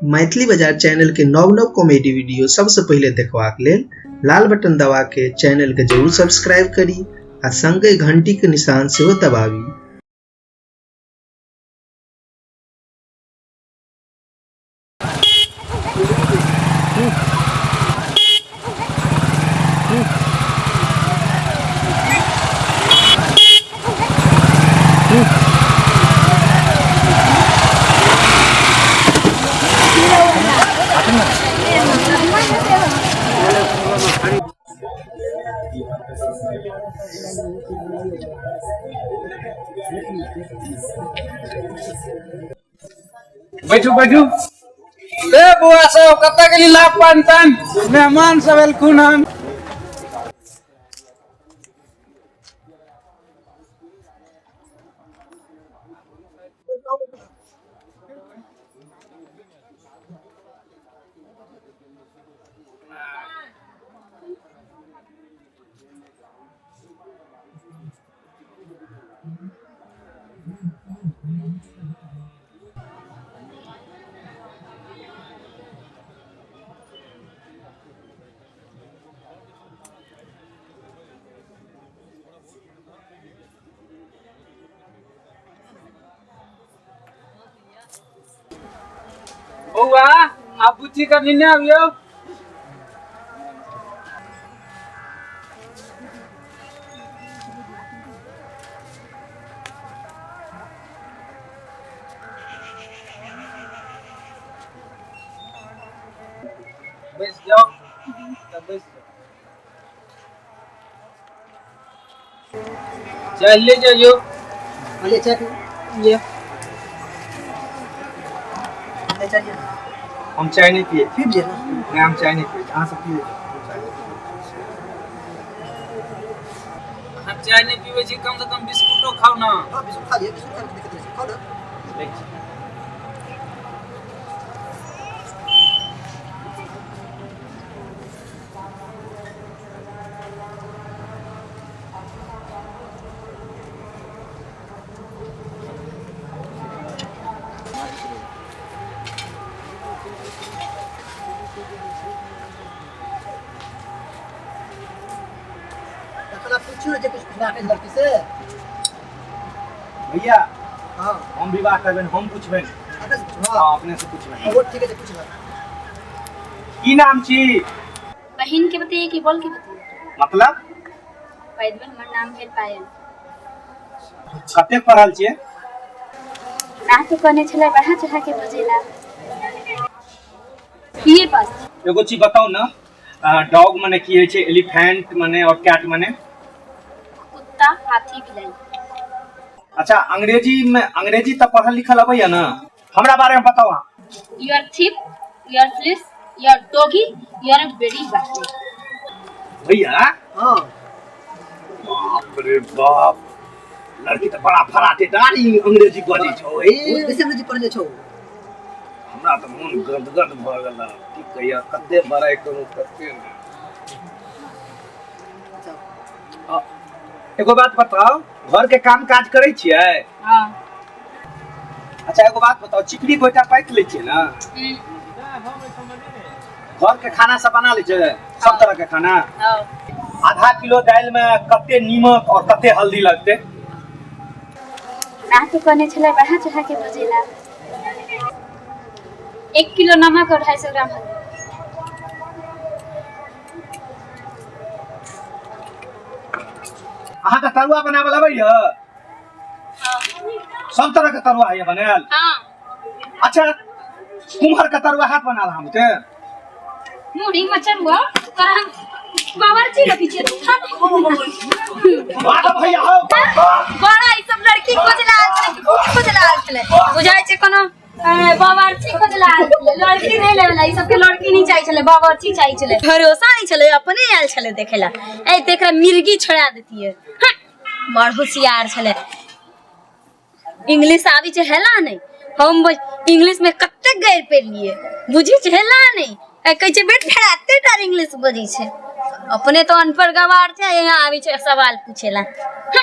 मैथिली बाजार चैनल के नव नव कॉमेडी वीडियो सबसे पहिले देखबाक लेल लाल बटन दबा के चैनल के जरूर सब्सक्राइब करी आ संगे घंटी के निशान सेहो दबाबी। बैठू बैठू। ए बौआ सब, कतऽ गेली लाभ पान तान? मेहमान सब एलखुन हन। बौआ, आप बुच्ची का निन्ने आबियौ। बैस जाओ तऽ बैस जाओ। चाय ले जाइयो। ले चाय पी ये। ले चलिए। हम चाय नहीं पिए। पी लिए ना? नहीं, हम चाय नहीं पिए। अहाँ सब पिए। हम चाय नहीं पिए। अहाँ चाय नहीं पीबै छी, कम से कम बिस्कुटो खाउ ना। हाँ, बिस्कुट खा लिए। बिस्कुट खा के दिक्कत नहीं, खाओ ना। लै छी। तखन आप पूछियो जे कुछ पूछना है लड़की से। भैया। हाँ। हम विवाह करबनि, हम पूछबनि। अपने से पूछबा? हाँ, अपने से पूछबनि। वो ठीक है, पूछबा। की नाम छी? बहिन के बताइए कि बोल के बताइए? मतलब? पैदमे हमर नाम भेल पायल। कतेक पढ़ल छियै? अहाँ तो कहने छलै बढ़ा चढ़ा के बजेला। बीए पास। एगो चीज बताउ ने, डॉग मने की होइ छै, एलिफेंट मने और कैट मने? कुत्ता, हाथी, बिलाई। अच्छा, अंग्रेजी में, अंग्रेजी तऽ पढ़ल लिखल अबैया ने? हमरा बारे में बताउ अहाँ। You are thief, you are police, you are doggy, you are very bad. भैया। हाँ। बाप रे बाप, लड़की तऽ बड़ा फराटेदार ई अंग्रेजी बजै छौ। ए। बहुत बेसी अंग्रेजी पढ़ले छौ। हमरा तऽ मोन गदगद भऽ गेल। की कहिया, कते बड़ाइ करू, कते नहि। अच्छा। एगो बात बताउ, घर के काम काज करै छियै? हाँ। अच्छा, एगो बात बताउ, चिकनी गोइठा पाथि लै छियै ने? घर के खाना सब बना लै छियै, सब तरह के खाना? हाँ। आधा किलो दालि में कते नीमक और कते हल्दी लगतै? अहाँ तो कहने छलै बढ़ा चढ़ा के बजेला। 1 किलो नमक और 250 ग्राम हल्दी। अहाँके तरुआ बनाबऽ अबैया? सब तरह के तरुआ होइया बनायल? हाँ। अच्छा, कुम्हर के तरुआ हाथ बनाल हम के? मुड़ी मचन हुआ तोरा हम बावर्ची रखी छियै, तू खा। वाह भैया हो। बड़ा ई सब लड़की खोजला आयल छलै कि भूत खोजला आयल छलै? बुझाइ छै कोनो बावर्ची खोजला आयल छलै। लड़की नहि लेवला ई सबके, लड़की नहीं चाही छलै, बावर्ची चाही छलै। भरोसा नहीं छलै, अपने आयल छलै देखेला। ए त एकरा मिर्गी छोड़ा देतियै। हँ, बड़ होशियार छलै। इंग्लिश आबै छै हेला नहि। हम इंग्लिश में कतेक गैर पेलियै बुझी छै हेला नहि। ए कहै छै बेट फराते टा इंग्लिश बजै छै। अपने तो अनपढ़ गवार छै, यहाँ आबै छै सवाल पूछेला। हँ।